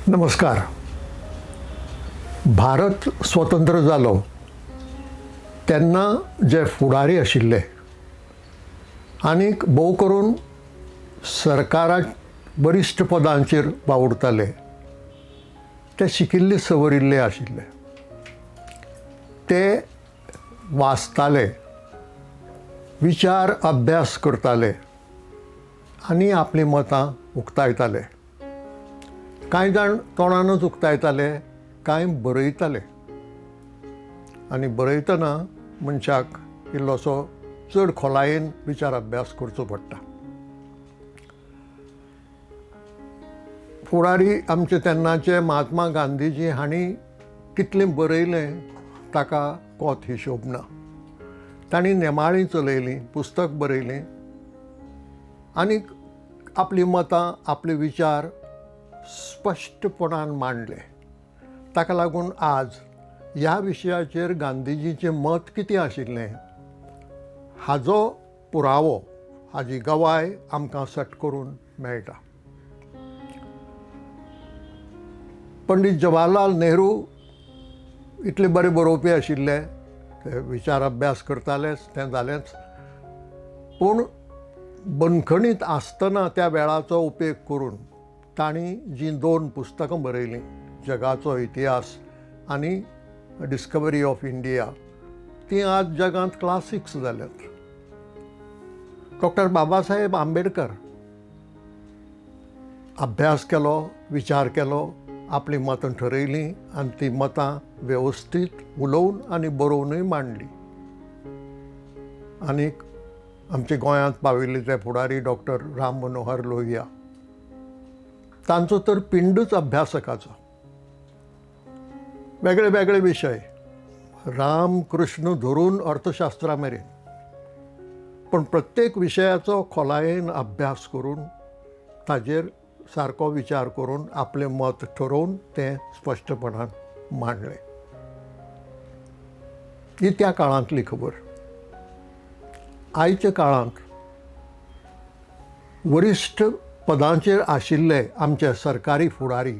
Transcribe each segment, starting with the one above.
नमस्कार. भारत स्वतंत्र जालो तेन्ना जे फुडारी आशिल्ले आनीक भोव करून सरकाराक वरिश्ठ पदांचेर वावुरताले ते शिकिल्ले सवरिल्ले आशिल्ले. ते वाचताले, विचार अभ्यास करताले आनी आपलीं मतां उक्तायताले. कांय जाण तोंडानूच उक्तायताले, कांय बरयताले. आनी बरयतना मनशाक इल्लोसो चड खोलायेन विचार अभ्यास करचो पडटा. फुडारी आमचे तेन्नाचे महात्मा गांधीजी हांणी कितलें बरयलें ताका कोत हिशोब ना. तांणी नेमाळीं चलयलीं, पुस्तक बरयलें आनी आपलीं मतां, आपले विचार स्पश्टपणान मांडले. ताका लागून आज ह्या विशयाचेर गांधीजीचें मत कितें आशिल्लें हाजो पुरावो, हाजी गवाय आमकां सट करून मेळटा. पंडित जवाहरलाल नेहरू इतले बरे बरोवपी आशिल्ले, ते विचार अभ्यास करतालेच, तें जालेंच. पूण बंदखणींत आसतना त्या वेळाचो उपेग करून तांणी जीं दोन पुस्तकां बरयलीं, जगाचो इतिहास आनी डिस्कवरी ऑफ इंडिया, तीं आज जगांत क्लासिक्स जाल्यात. डॉक्टर बाबासाहेब आंबेडकर अभ्यास केलो, विचार केलो, आपलीं मतां ठरयलीं आनी तीं मतां वेवस्थीत उलोवन आनी बरोवनूय मांडलीं. आनीक आमच्या गोंयांत पाविल्ले ते फुडारी डॉक्टर राम मनोहर लोहिया, तांचो तर पिंडूच अभ्यासकाचो. वेगळे वेगळे विशय, राम कृष्ण धरून अर्थशास्त्रा मेरेन, पण प्रत्येक विशयाचो खोलायेन अभ्यास करून ताजेर सारको विचार करून आपलें मत ठरोवन तें स्पश्टपणान मांडलें. ही त्या काळांतली खबर. आयच्या काळांत वरिश्ठ पदांचेर आशिल्ले आमचे सरकारी फुडारी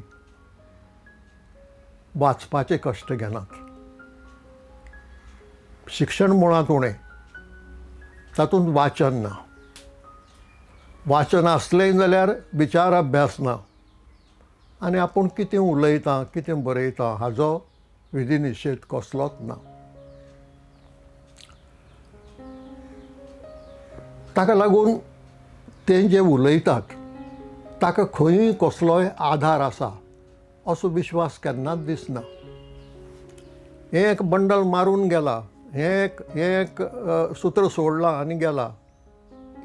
वाचपाचे कश्ट घेनात. शिक्षण मुळांत उणें, तातूंत वाचन ना. वाचन आसलें जाल्यार विचार अभ्यास ना आनी आपूण कितें उलयता, कितें बरयता हाजो विधी निशेध कसलोच ना. ताका लागून ते जे उलयतात ताका खंयूय कसलोय आधार आसा असो विश्वास केन्नाच दिसना. हें एक बंडल मारून गेला, हें एक सूत्र सोडलां आनी गेला,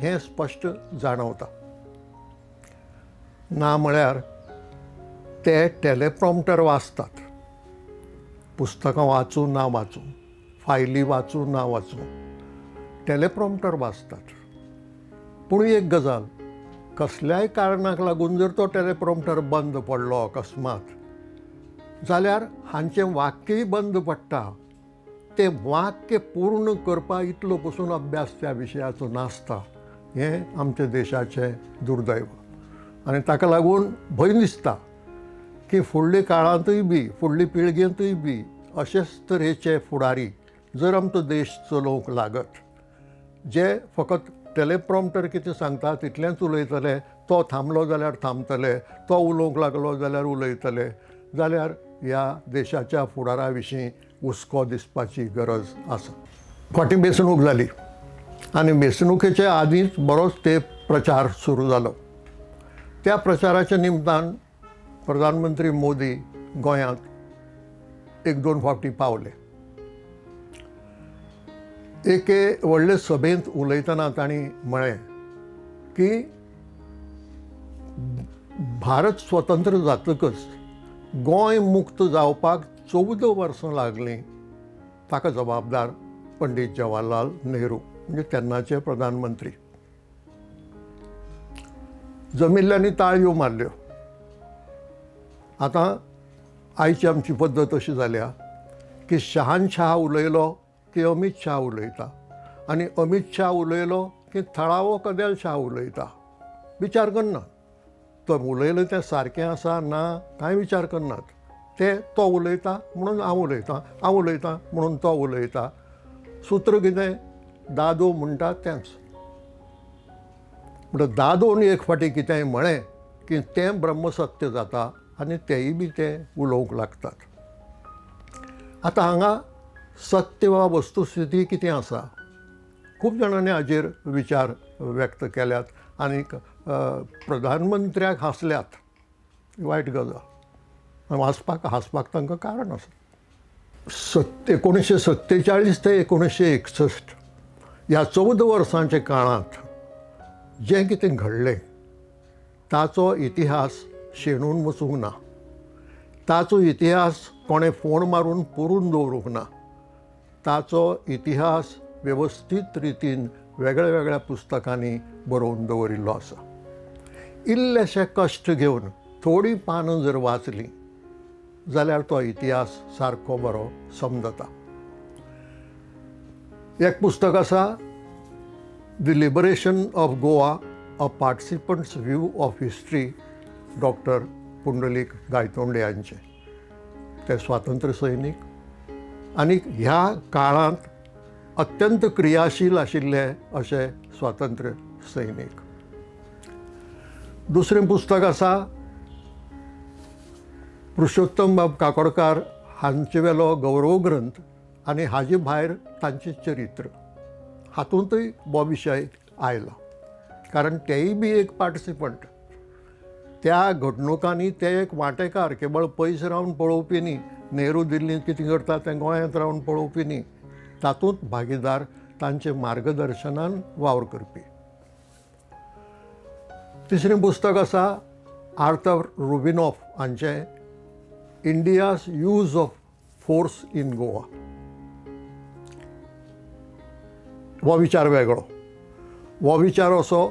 हें स्पश्ट जाणवता. ना म्हळ्यार ते टेलेप्रॉम्प्टर वाचतात. पुस्तकां वाचूं ना वाचूं, फायली वाचूं ना वाचूं, टेलेप्रॉम्प्टर वाचतात. पूण एक गजाल, कसल्याय कारणाक लागून जर तो टेलेप्रॉम्प्टर बंद पडलो अकस्मात जाल्यार हांचें वाक्यय बंद पडटा. तें वाक्य पूर्ण करपा इतलो पसून अभ्यास त्या विशयाचो नासता. हें आमच्या देशाचें दुर्दैव. आनी ताका लागून भंय दिसता की फुडल्या काळांतूय बी, फुडले पिळगेंतूय बी अशेच तरेचे फुडारी जर आमचो देश चलोवंक लागत, जे फकत टेलेप्रॉम्प्टर कितें सांगता तितलेंच उलयतले, तो थांबलो जाल्यार थांबतले, तो उलोवंक लागलो जाल्यार उलयतले, जाल्यार ह्या देशाच्या फुडारा विशीं हुस्को दिसपाची गरज आसा. फाटीं वेंचणूक जाली आनी वेंचणुकेचे आदींच बरोच तेंप प्रचार सुरू जालो. त्या प्रचाराच्या निमतान प्रधानमंत्री मोदी गोंयांत एक दोन फावटी पावले. एके व्हडले सभेंत उलयतना तांणी म्हळें की भारत स्वतंत्र जातकच गोंय मुक्त जावपाक 14 वर्सां लागलीं, ताका जबाबदार पंडित जवाहरलाल नेहरू म्हणजे तेन्नाचे प्रधानमंत्री. जमिल्ल्यांनी ताळयो मारल्यो. आतां आयची आमची पद्दत अशी जाल्या की शहानशाह उलयलो की अमीत शाह उलयता आनी अमीत शाह उलयलो की थळावो कदेल शाह उलयता. विचार करना, तो उलयलें तें सारकें आसा ना कांय विचार करनात. ते तो उलयता म्हणून हांव उलयतां, हांव उलयतां म्हणून तो उलयता. सूत्र कितें? दादो म्हणटा तेंच. म्हणटा दादोन एक फावटी कितेंय म्हळें की तें ब्रह्मसत्य जाता आनी तेय बी ते उलोवंक लागतात. आतां हांगा सत्य वा वस्तुस्थिती कितें आसा, खूब जाणांनी हाजेर विचार व्यक्त केल्यात आनी प्रधानमंत्र्याक हांसल्यात. वायट गजाल. वाचपाक हांसपाक तांकां कारण आसा. 1947 ते 1961 ह्या 14 वर्सांच्या काळांत जें कितें घडलें ताचो इतिहास शेणून वचूंक ना. ताचो इतिहास कोणें फोण मारून पुरून दवरूंक ना. ताचो इतिहास वेवस्थीत रितीन वेगळ्या वेगळ्या पुस्तकांनी बरोवन दवरिल्लो आसा. इल्लेशे कश्ट घेवन थोडीं पानां जर वाचलीं जाल्यार तो इतिहास सारको बरो समजता. एक पुस्तक आसा, the liberation of Goa, a participant's view of history, doctor Pundalik Gaitonde हांचें. ते स्वातंत्र्य सैनीक आनी ह्या काळांत अत्यंत क्रियाशील आशिल्ले अशे स्वातंत्र्य सैनीक. दुसरें पुस्तक आसा पुरुषोत्तम बाब काकोडकार हांचे वेलो गौरव ग्रंथ आनी हाजे भायर तांचें चरित्र. हातूंतय हो विशय आयला, कारण तेय बी एक पार्टिसिपंट. त्या घडणुकांनी ते एक वांटेकार, केवळ पयस रावन पळोवपी न्ही. नेहरू दिल्लींत कितें करता तें गोंयांत रावन पळोवपी न्ही, तातूंत भागीदार, तांचे मार्गदर्शनान वावर करपी. तिसरें पुस्तक आसा आर्थर रुबिनॉफ हांचें India's use of force in Goa. हो विचार वेगळो. हो विचार असो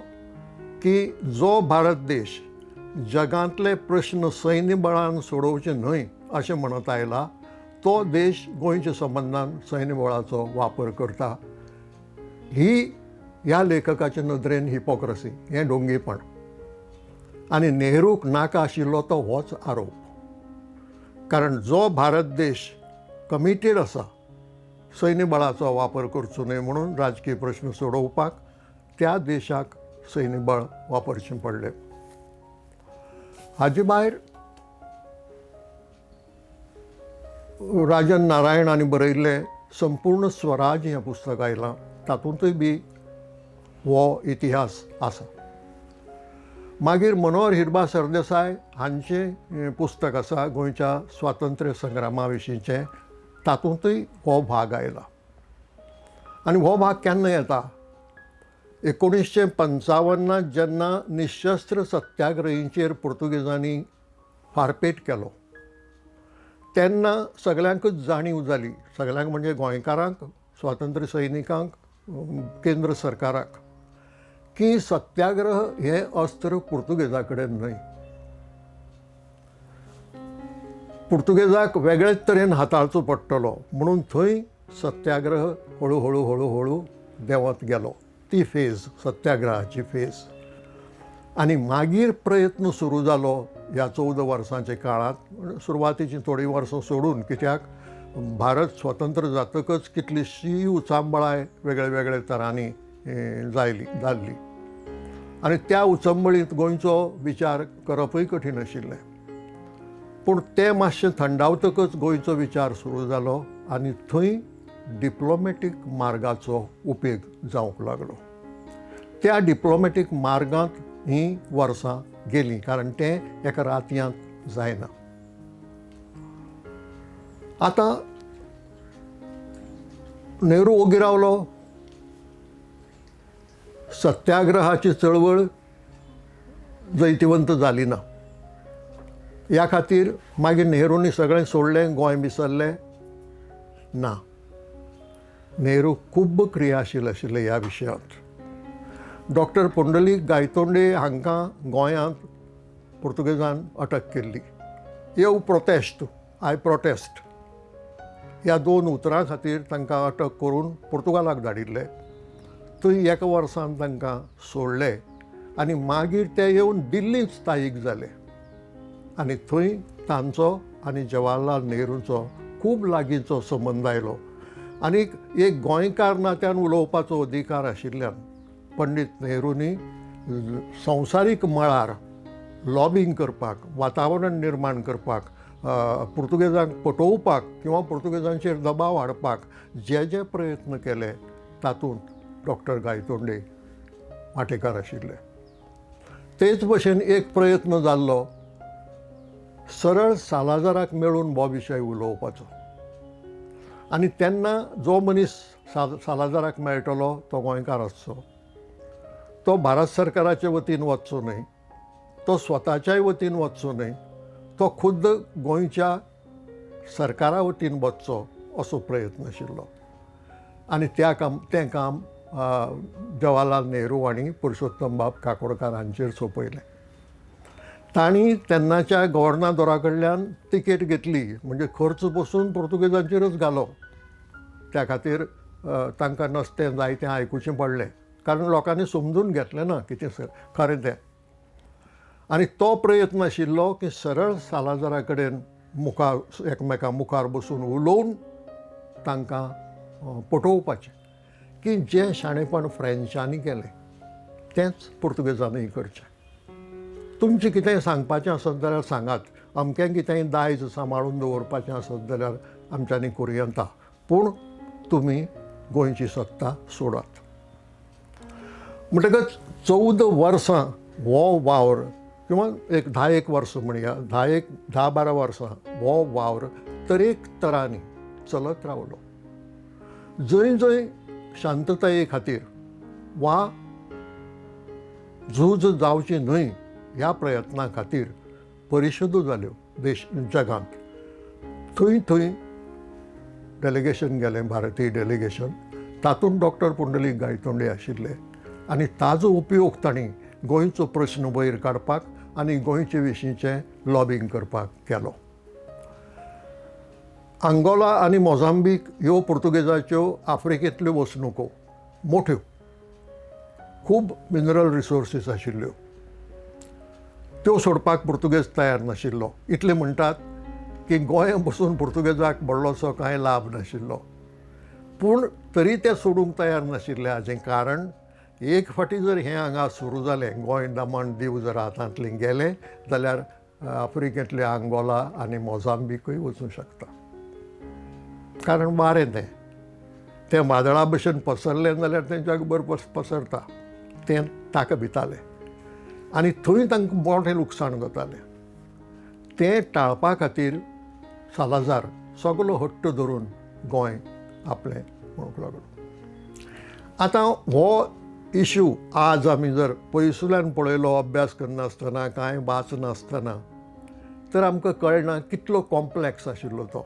की जो भारत देश जगांतले प्रश्न सैन्य बळान सोडोवचे न्हय अशें म्हणत आयला, तो देश गोंयच्या संबंदान सैन्य बळाचो वापर करता. ही ह्या लेखकाचे नदरेन हिपोक्रसी, हें डोंगीपण. आनी नेहरूक नाका आशिल्लो तो होच आरोप. कारण जो भारत देश कमिटेड आसा सैन्य बळाचो वापर करचो न्हय म्हणून राजकीय प्रश्न सोडोवपाक, त्या देशाक सैन्य बळ वापरचें पडलें. हाजे भायर राजन नारायण हांणी बरयल्लें संपूर्ण स्वराज हें पुस्तक आयलां, तातूंतय बी हो इतिहास आसा. मागीर मनोहर हिरबा सरदेसाय हांचें पुस्तक आसा गोंयच्या स्वातंत्र्य संग्रामा विशींचें, तातूंतय हो भाग आयला. आनी हो भाग केन्ना येता? 1955 जेन्ना निशस्त्र सत्याग्रहींचेर पुर्तुगेजांनी फारपेट केलो तेन्ना सगल्यांकूच जाणीव जाली, सगल्यांक म्हणजे गोंयकारांक, स्वातंत्र्य सैनिकांक, केंद्र सरकाराक, की सत्याग्रह हें अस्त्र पुर्तुगेजा कडेन न्हय. पुर्तुगेजाक वेगळेच तरेन हाताळचो पडटलो म्हणून थंय सत्याग्रह हळू हळू हळू हळू देंवत गेलो. ती फेज, सत्याग्रहाची फेज. आनी मागीर प्रयत्न सुरू जालो ह्या 14 वर्सांच्या काळांत, सुरवातीचीं थोडीं वर्सां सोडून, कित्याक भारत स्वतंत्र जातकच कितलीशी उचांबळाय वेगळे वेगळे तरांनी जाल्ली आनी त्या उचंबळींत गोंयचो विचार करपूय कठीण आशिल्लें. पूण तें मातशें थंडावतकच गोंयचो विचार सुरू जालो आनी थंय डिप्लोमॅटीक मार्गाचो उपेग जावंक लागलो. त्या डिप्लोमॅटीक मार्गांत हीं वर्सां गेलीं, कारण तें एका रातयांत जायना. आतां नेहरू ओगी रावलो, सत्याग्रहाची चळवळ जैतिवंत जाली ना. ह्या खातीर मागीर नेहरूंनी सगळें सोडलें, गोंय विसरलें ना. नेहरू खूब क्रियाशील आशिल्ले ह्या विशयांत. डॉक्टर पुंडलीक गायतोंडे हांकां गोंयांत पुर्तुगेजान अटक केल्ली. येव प्रोटेस्ट, I protest ह्या 2 उतरां खातीर तांकां अटक करून पुर्तुगालाक धाडिल्ले. थंय एका वर्सान तांकां सोडले आनी मागीर ते येवन दिल्लींत स्थायीक जाले आनी थंय तांचो आनी जवाहरलाल नेहरूचो खूब लागींचो संबंद आयलो आनी एक गोंयकार नात्यान उलोवपाचो अधिकार आशिल्ल्यान पंडीत नेहरूंनी संवसारीक मळार लॉबींग करपाक, वातावरण निर्माण करपाक, पुर्तुगेजांक पटोवपाक किंवा पुर्तुगेजांचेर दबाव हाडपाक जे जे प्रयत्न केले तातूंत डॉक्टर गायतोंडे वांटेकार आशिल्ले. तेच भशेन एक प्रयत्न जाल्लो सरळ सालाजाराक मेळून हो विशय उलोवपाचो आनी तेन्ना जो मनीस सालाजाराक मेळटलो तो गोंयकार आसचो, तो भारत सरकाराचे वतीन वचचो न्हय, तो स्वताच्याय वतीन वचचो न्हय, तो खुद्द गोंयच्या सरकारा वतीन वचचो असो प्रयत्न आशिल्लो. आनी त्या काम तें काम जवाहरलाल नेहरू आनी पुरुषोत्तम बाब काकोडकार हांचेर सोंपयलें. तांणी तेन्नाच्या गव्हर्नादोरा कडल्यान तिकेट घेतली, म्हणजे खर्च बसून पुर्तुगेजांचेरच घालो. त्या खातीर तांकां नस्तें जायतें आयकुचें पडलें, कारण लोकांनी समजून घेतलें ना कितें खरें तें. आनी तो प्रयत्न आशिल्लो की सरळ सालाजारा कडेन मुखार एकमेकां मुखार बसून उलोवन तांकां पटोवपाचें की जें शाणेपण फ्रेंचांनी केलें तेंच पुर्तुगेजांनी करचें. तुमचें कितेंय सांगपाचें आसत जाल्यार सांगात, अमकें कितेंय दायज सांबाळून दवरपाचें आसत जाल्यार आमच्यांनी करूं येता, पूण तुमी गोंयची सत्ता सोडात. म्हणटकच 14 वर्सां हो वावर किंवा एक 10 वर्सां म्हणया, 10-12 वर्सां हो वावर तरेक तरांनी चलत रावलो. जंय जंय शांतताये खातीर वा झूज जावची न्हय ह्या प्रयत्ना खातीर परिशदो जाल्यो देश जगांत, थंय थंय डेलिगेशन गेलें, भारतीय डेलिगेशन, तातूंत डॉक्टर पुंडलीक गायतोंडे आशिल्ले आनी ताजो उपयोग तांणी गोंयचो प्रश्न वयर काडपाक आनी गोंयचे विशींचें लॉबींग करपाक केलो. आंगोला आनी मोझांबीक ह्यो पुर्तुगेजाच्यो आफ्रिकेंतल्यो वसणुको मोठ्यो, खूब मिनरल रिसोर्सीस आशिल्ल्यो, त्यो सोडपाक पुर्तुगेज तयार नाशिल्लो. इतलें म्हणटात की गोंया बसून पुर्तुगेजाक व्हडलोसो कांय लाभ नाशिल्लो, पूण तरी ते सोडूंक तयार नाशिल्ले. हाचें कारण एक फावटी जर हें हांगा सुरू जालें, गोंय दमण दीव जर हातांतलें गेलें जाल्यार आफ्रिकेंतले आंगोला आनी मोझांबिकूय वचूं शकता, कारण वारें तें तें वादळा भशेन पसरलें जाल्यार तें जगभर पसरता, तें ताका भितालें आनी थंय तांकां मोठें लुकसाण जातालें. तें टाळपा खातीर सालाजार सगलो हट्ट धरून गोंय आपलें म्हणूंक लागलो. आतां हो इश्यू आज आमी जर पयसुल्यान पळयलो, अभ्यास करनासतना कांय वाचनासतना, तर आमकां कळना कितलो कॉम्प्लेक्स आशिल्लो तो.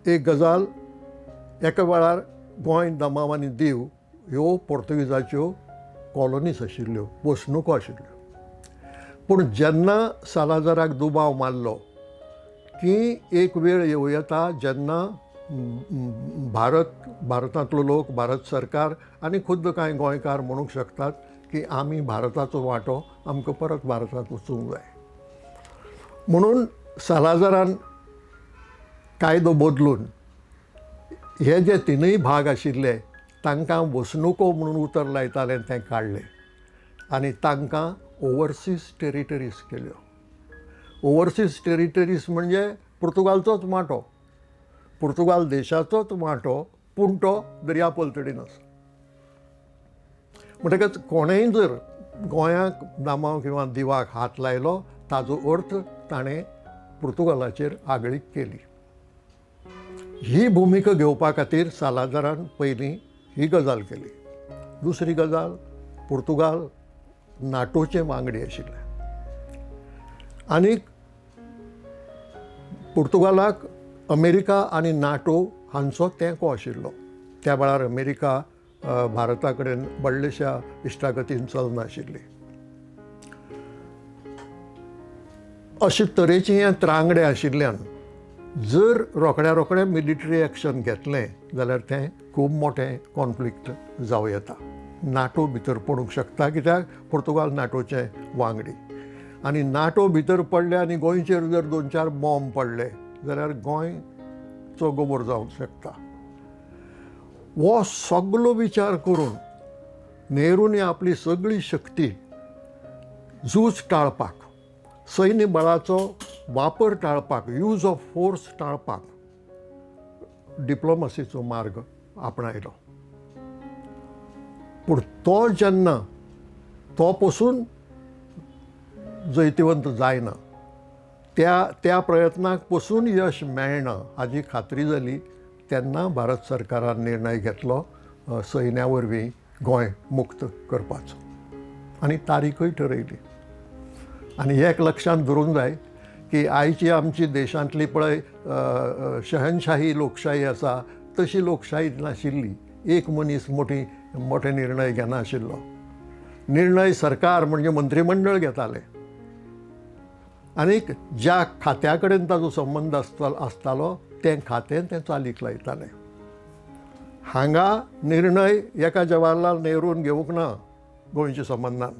एक गजाल, एका वेळार गोंय, दमाव आनी दीव ह्यो पोर्तुगेजाच्यो कॉलनीज आशिल्ल्यो, वसणुको आशिल्ल्यो. पूण जेन्ना सालाजाराक दुबाव मारलो की एक वेळ येवं येता जेन्ना भारतांतलो लोक, भारत सरकार आनी खुद्द कांय गोंयकार म्हणूंक शकतात की आमी भारताचो वांटो, आमकां परत भारतांत वचूंक जाय, म्हणून सालाजारान कायदो बदलून हे जे तिनूय भाग आशिल्ले तांकां वसणुको म्हणून उतर लायतालें तें काडलें आनी तांकां ओवरसीज टेरिटरीज केल्यो. ओवरसीज टेरिटरीज म्हणजे पुर्तुगालचोच वांटो, पुर्तुगाल देशाचोच वांटो, पूण तो दर्या पलतडीन आसा. म्हणटकच कोणेंय जर गोंयाक, दामांव किंवा दिवाक हात लायलो ताजो अर्थ ताणें पुर्तुगालाचेर आगळीक केली. ही भुमिका घेवपा खातीर सालाजारान पयलीं ही गजाल केली. दुसरी गजाल, पुर्तुगाल नाटोचे वांगडी आशिल्ले आनी पुर्तुगालाक अमेरिका आनी नाटो हांचो तेंको आशिल्लो. त्या वेळार अमेरिका भारता कडेन व्हडलेशा इश्टागतीन चलनाशिल्ली. अशे तरेचें हें त्रांगडे आशिल्ल्यान जर रोखड्या रोखडें मिलिटरी एक्शन घेतलें जाल्यार तें खूब मोठें कॉन्फ्लिक्ट जावं येता. नाटो भितर पडूंक शकता, कित्याक पुर्तुगाल नाटोचे वांगडी आनी नाटो भितर पडले आनी गोंयचेर जर 2-4 बॉम्ब पडले जाल्यार गोंयचो गोबोर जावंक शकता. हो सगलो विचार करून नेहरूंनी आपली सगळी शक्ती झूज टाळपाक, सैन्य बळाचो वापर टाळपाक, यूज ऑफ फोर्स टाळपाक डिप्लोमसीचो मार्ग आपणायलो. पूण तो जेन्ना तो पसून जैतिवंत जायना, त्या प्रयत्नाक पसून यश मेळना हाजी खात्री जाली तेन्ना भारत सरकारान निर्णय घेतलो सैन्या वरवीं गोंय मुक्त करपाचो आनी तारीखूय ठरयली. आनी एक लक्षांत धरूंक जाय की आयची आमची देशांतली पळय शहनशाही लोकशाही आसा तशी लोकशाही नाशिल्ली. एक मनीस मोठे निर्णय घेनाशिल्लो. निर्णय सरकार म्हणजे मंत्रीमंडळ घेतालें आनीक ज्या खात्या कडेन ताजो संबंद आसतालो तें खातें तें चालीक लायतालें. हांगा निर्णय एका जवाहरलाल नेहरून घेवंक ना गोंयच्या संबंदान.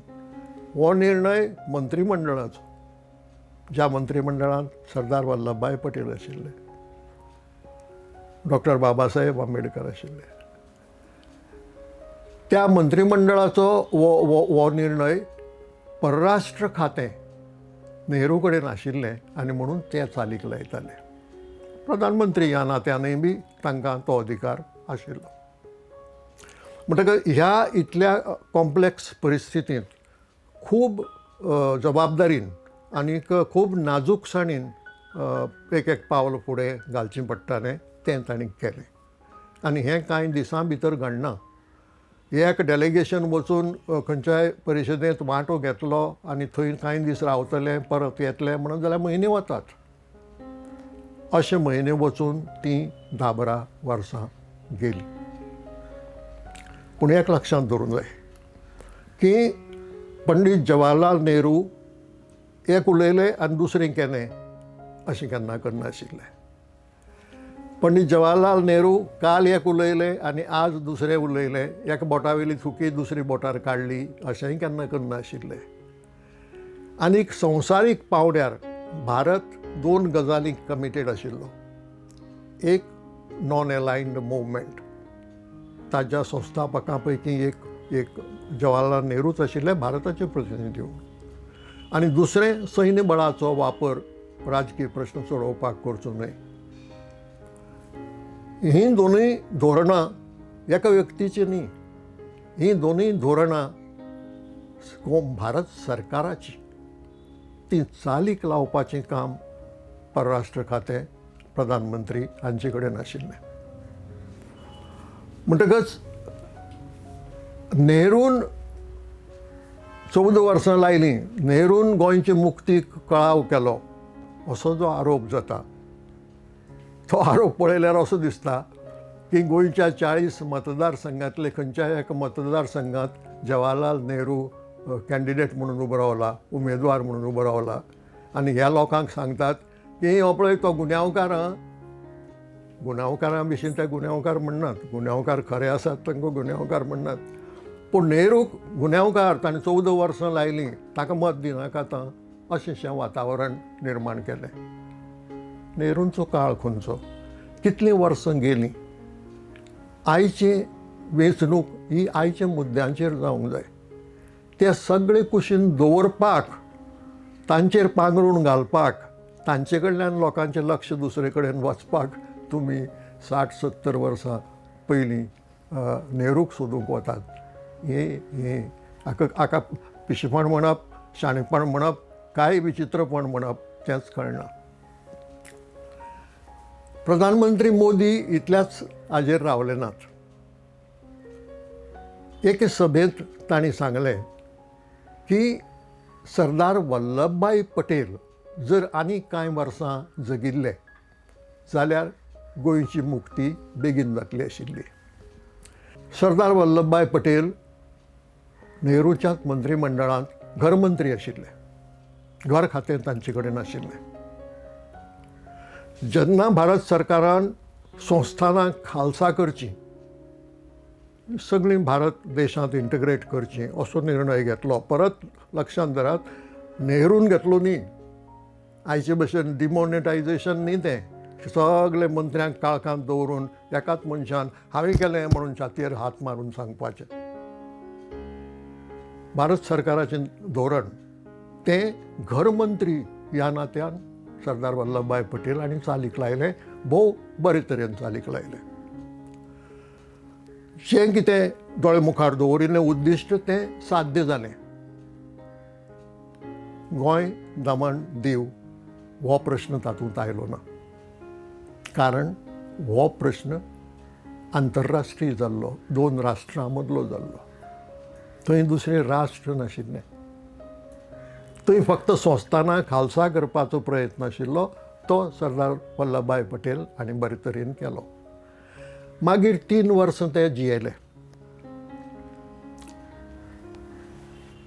हो निर्णय मंत्रीमंडळाचो, ज्या मंत्रीमंडळांत सरदार वल्लभभाई पटेल आशिल्ले, डॉक्टर बाबासाहेब आंबेडकर आशिल्ले, त्या मंत्रीमंडळाचो हो निर्णय परराष्ट्र खातें नेहरू कडेन आशिल्लें आनी म्हणून ते चालीक लायताले. प्रधानमंत्री ह्या नात्यानूय बी तांकां तो अधिकार आशिल्लो. म्हणटकच ह्या इतल्या कॉम्प्लेक्स परिस्थितींत खूब जबाबदारीन आनीक खूब नाजूकसाणीन एक एक पावल फुडें घालचें पडटालें, तें तांणी केलें. आनी हें कांय दिसां भितर घडना. एक डेलिगेशन वचून खंयच्याय परिशदेंत वांटो घेतलो आनी थंय कांय दीस रावतले परत येतले म्हणून जाल्यार म्हयने वतात. अशे म्हयने वचून तीं 10-12 वर्सां गेलीं. पूण एक लक्षांत दवरूंक जाय की पंडीत जवाहरलाल नेहरू एक उलयले आनी दुसरें केलें अशें केन्ना करनाशिल्लें. पंडीत जवाहरलाल नेहरू काल एक उलयले आनी आज दुसरें उलयले, एका बोटावयली थुकी दुसरी बोटार काडली अशेंय केन्ना करनाशिल्लें. आनीक संवसारीक पांवड्यार भारत 2 गजालींक कमिटेड आशिल्लो. एक नॉन एलायन्ड मुवमेंट, ताज्या संस्थापकां पैकी एक जवाहरलाल नेहरूच आशिल्ले भारताचे प्रतिनिधी म्हणून, आनी दुसरें सैन्य बळाचो वापर राजकीय प्रश्न सोडोवपाक करचो न्हय. हीं दोनूय धोरणां एका व्यक्तीची न्ही, हीं दोनूय धोरणां भारत सरकाराची. ती चालीक लावपाचें काम परराष्ट्र खातें, प्रधानमंत्री हांचे कडेन आशिल्लें. म्हणटकच नेहरून 14 वर्सां लायलीं, नेहरून गोंयचे मुक्तीक कळाव केलो असो जो आरोप जाता तो आरोप पळयल्यार असो दिसता की गोंयच्या 40 मतदारसंघांतले खंयच्याय एका मतदारसंघांत जवाहरलाल नेहरू कॅन्डिडेट म्हणून उबो रावला, उमेदवार म्हणून उबो रावला आनी ह्या लोकांक सांगतात की हो पळय तो गुन्यांवकार. गुन्यांवकारां विशीं ते गुन्यांवकार म्हणनात, गुन्यांवकार खरे आसात तांकां गुन्यांवकार म्हणनात, पूण नेहरूक गुन्यांवकार, ताणें 14 वर्सां लायलीं, ताका मत दिनाकात अशेंशें वातावरण निर्माण केलें. नेहरूंचो काळ खंयचो, कितलीं वर्सां गेलीं. आयची वेंचणूक ही आयच्या मुद्द्यांचेर जावंक जाय. ते सगळे कुशीन दवरपाक, तांचेर पांगरूण घालपाक, तांचे कडल्यान लोकांचें लक्ष दुसरे कडेन वचपाक तुमी 60-70 वर्सां पयलीं नेहरूक सोदूंक वतात. हे हाका पिशेपण म्हणप, शाणेपण म्हणप, काय विचित्रपण म्हणप तेंच कळना. प्रधानमंत्री मोदी इतल्याच हाजेर रावले नात. एके सभेंत तांणी सांगलें की सरदार वल्लभभाई पटेल जर आनी कांय वर्सां जगिल्ले जाल्यार गोंयची मुक्ती बेगीन जातली आशिल्ली. सरदार वल्लभभाई पटेल नेहरूच्याच मंत्रीमंडळांत घरमंत्री आशिल्ले, घर खातें तांचे कडेन आशिल्लें. जेन्ना भारत सरकारान संस्थानां खालसा करचीं सगळीं भारत देशांत इंटिग्रेट करचीं असो निर्णय घेतलो. परत लक्षांत धरात, नेहरून घेतलो न्ही, आयचे भशेन डिमॉनिटायझेशन न्ही तें, सगळे मंत्र्यांक काळखांत दवरून एकाच मनशान हांवें केलें म्हणून छातयेर हात मारून सांगपाचें. भारत सरकाराचें धोरण तें घरमंत्री ह्या नात्यान सरदार वल्लभभाई पटेल हांणी चालीक लायलें, भोव बरे तरेन चालीक लायलें. जें कितें दोळे मुखार दवरिल्लें उद्दिश्ट तें साध्य जालें. गोंय दमण दीव हो प्रश्न तातूंत आयलो ना, कारण हो प्रश्न आंतरराष्ट्रीय जाल्लो, दोन राष्ट्रां मदलो जाल्लो. थंय दुसरें राष्ट्र नाशिल्लें, थंय फक्त संस्थानां खालसा करपाचो प्रयत्न आशिल्लो, तो सरदार वल्लभभाई पटेल हांणी बरे तरेन केलो. मागीर 3 वर्सां ते जियेले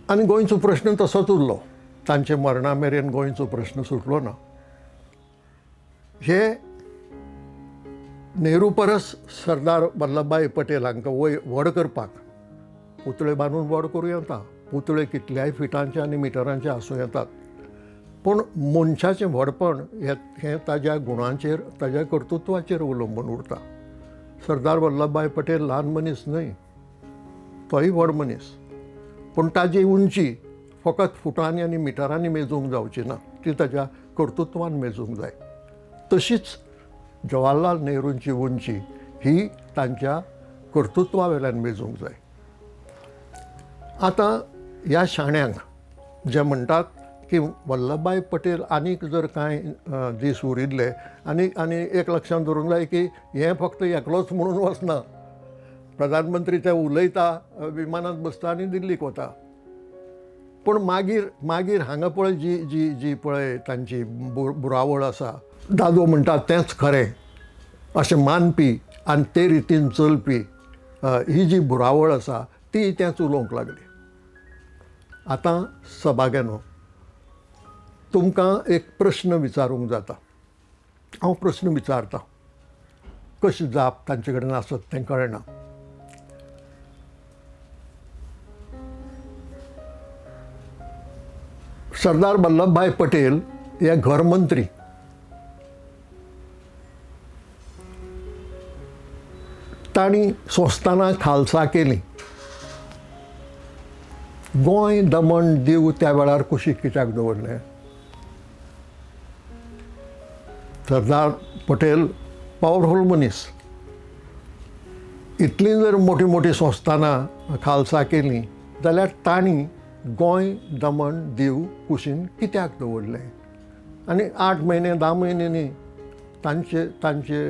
आनी गोंयचो प्रश्न तसोच उरलो. तांचे मरणा मेरेन गोंयचो प्रश्न सुटलो ना. हे नेहरू परस सरदार वल्लभभाई पटेल हांकां वय व्हड करपाक पुतळे बांदून व्हड करूं येता, पुतळे कितल्याय फिटांचे आनी मिटरांचे आसूं येतात, पूण मनशाचें व्हडपण हें ताज्या गुणांचेर, ताज्या कर्तृत्वाचेर अवलंबून उरता. सरदार वल्लभभाई पटेल ल्हान मनीस न्हय, तोय व्हड मनीस, पूण ताजी उंची फकत फुटांनी आनी मिटरांनी मेजूंक जावची ना, ती ताज्या कर्तृत्वान मेजूंक जाय. तशीच जवाहरलाल नेहरूंची उंची ही तांच्या कर्तृत्वा वेल्यान मेजूंक जाय. आतां ह्या शाण्यांक जे म्हणटात की वल्लभभाई पटेल आनीक जर कांय दीस उरिल्ले, आनी आनी एक लक्षांत दवरूंक जाय की हें फक्त एकलोच म्हणून वचना, प्रधानमंत्री ते उलयता, विमानांत बसता आनी दिल्लीक वता, पूण मागीर मागीर हांगा पळय जी जी जी पळय तांची बुरावळ आसा, दादो म्हणटा तेंच खरें अशें मानपी आनी ते रितीन चलपी ही जी बुरावळ आसा ती तेंच उलोवंक लागली. आतां सभाग्यानो, तुमकां एक प्रश्न विचारूंक जाता, हांव प्रश्न विचारतां, कशी जाप तांचे कडेन आसत तें कळना. सरदार वल्लभभाई पटेल हे घरमंत्री, तांणी संस्थानां खालसा केलीं. गोंय दमण दीव त्या वेळार कुशीक कित्याक दवरलें? सरदार पटेल पावरफूल मनीस, इतलीं जर मोटी मोटी संस्थानां खालसा केलीं जाल्यार तांणी गोंय दमण दीव कुशीन कित्याक दवरलें? आनी 8 म्हयने 10 म्हयने न्ही, तांचे तांचे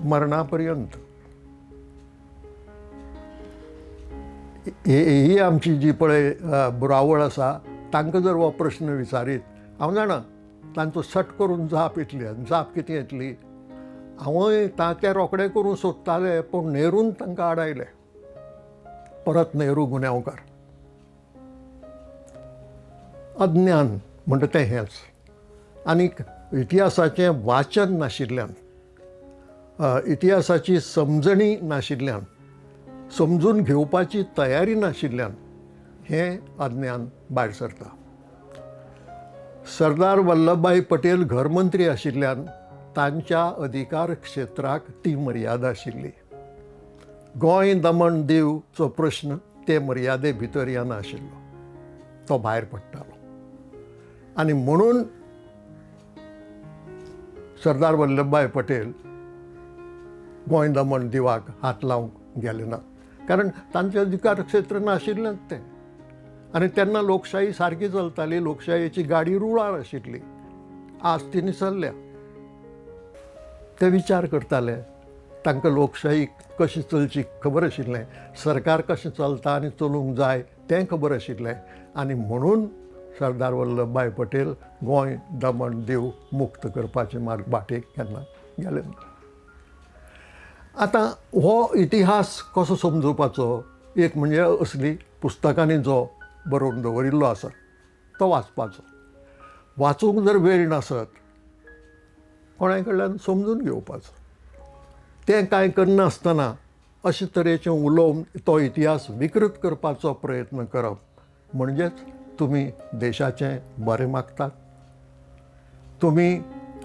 मरणा पर्यंत ही आमची जी पळय बुरावळ आसा, तांकां जर हो प्रश्न विचारीत, हांव जाणा तांचो सट करून जाप येतली. आनी जाप कितें येतली? हांवूय ते रोखडे करूंक सोदताले, पूण नेरून तांकां आडायले. परत नेहरू गुन्यांवकार. अज्ञान म्हणटा तें हेंच, आनीक इतिहासाचें वाचन नाशिल्ल्यान, इतिहासाची समजणी नाशिल्ल्यान, समजून घेवपाची तयारी नाशिल्ल्यान हें अज्ञान भायर सरता. सरदार वल्लभभाई पटेल घरमंत्री आशिल्ल्यान तांच्या अधिकार क्षेत्राक ती मर्यादा आशिल्ली. गोंय दमण दीवचो प्रश्न ते मर्यादे भितर येना आशिल्लो, तो भायर पडटालो. आनी म्हणून सरदार वल्लभभाई पटेल गोंय दमण दीवाक हात लावंक गेले ना, कारण तांचें अधिकार क्षेत्र नाशिल्लेंच तें. आनी तेन्ना लोकशाही सारकी चलताली, लोकशायेची गाडी रुळार आशिल्ली, आज ती निसरल्या. ते विचार करताले, तांकां लोकशाही कशी चलची खबर आशिल्लें, सरकार कशें चलता आनी चलूंक जाय तें खबर आशिल्लें. आनी म्हणून सरदार वल्लभभाई पटेल गोंय दमण दीव मुक्त करपाचे मार्ग वाटेक केन्ना गेले ना. आतां हो इतिहास कसो समजुपाचो? एक म्हणजे असली पुस्तकांनी जो बरोवन दवरिल्लो आसा तो वाचपाचो. वाचूंक जर वेळ नासत कोणाय कडल्यान समजून घेवपाचो. तें कांय करनासतना अशे तरेचें उलोवन तो इतिहास विकृत करपाचो प्रयत्न करप म्हणजेच तुमी देशाचें बरें मागतात. तुमी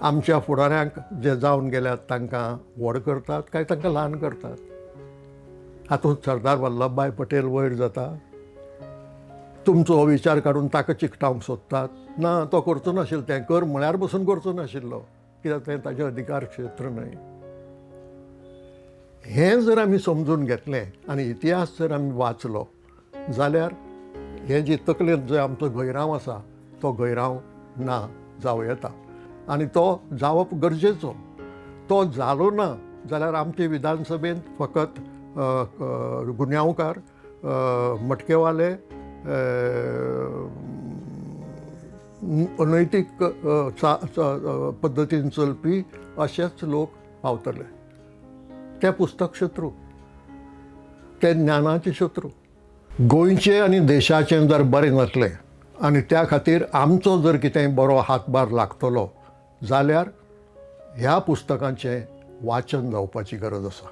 आमच्या फुडाऱ्यांक जे जावन गेल्यात तांकां व्हड करतात काय तांकां ल्हान करतात? हातूंत सरदार वल्लभभाय पटेल वयर जाता. तुमचो हो विचार काडून ताका चिकटावंक सोदतात. ना, तो करचो नाशिल्लो, तें कर म्हळ्यार बसून करचो नाशिल्लो, कित्याक तें ताजें अधिकार क्षेत्र न्हय. हें जर आमी समजून घेतलें आनी इतिहास जर आमी वाचलो जाल्यार हें जी तकलेंत जो आमचो गैरांव आसा तो गैरांव ना जावं येता आनी तो जावप गरजेचो. तो जालो ना जाल्यार आमचे विधानसभेंत फकत गुन्यांवकार, मटकेवाले, अनैतीक पद्दतीन चलपी अशेच लोक पावतले. ते पुस्तक शत्रू, ते ज्ञानाचे शत्रू. गोंयचें आनी देशाचें जर बरें जातलें आनी त्या खातीर आमचो जर कितेंय बरो हातभार लागतलो जाल्यार ह्या पुस्तकांचें वाचन जावपाची गरज आसा.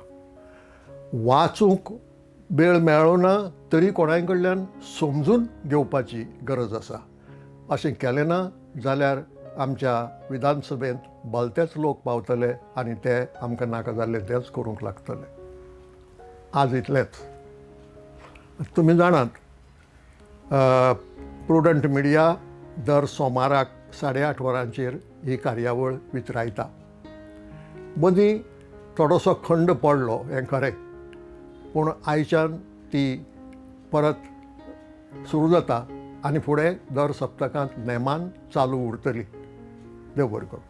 वाचूंक वेळ मेळ्ळो ना तरी कोणाय कडल्यान समजून घेवपाची गरज आसा. अशें केलें ना जाल्यार आमच्या विधानसभेंत भलतेच लोक पावतले आनी ते आमकां नाका जाल्ले तेच करूंक लागतले. आज इतलेंच. तुमी जाणात, प्रुडंट मिडिया दर सोमाराक 8:30 वरांचेर ही कार्यावळ वितरायता. मदीं थोडोसो खंड पडलो हें खरें, पूण आयच्यान ती परत सुरू जाता आनी फुडें दर सप्तकांत नेमान चालू उरतली. देव बरें करूं.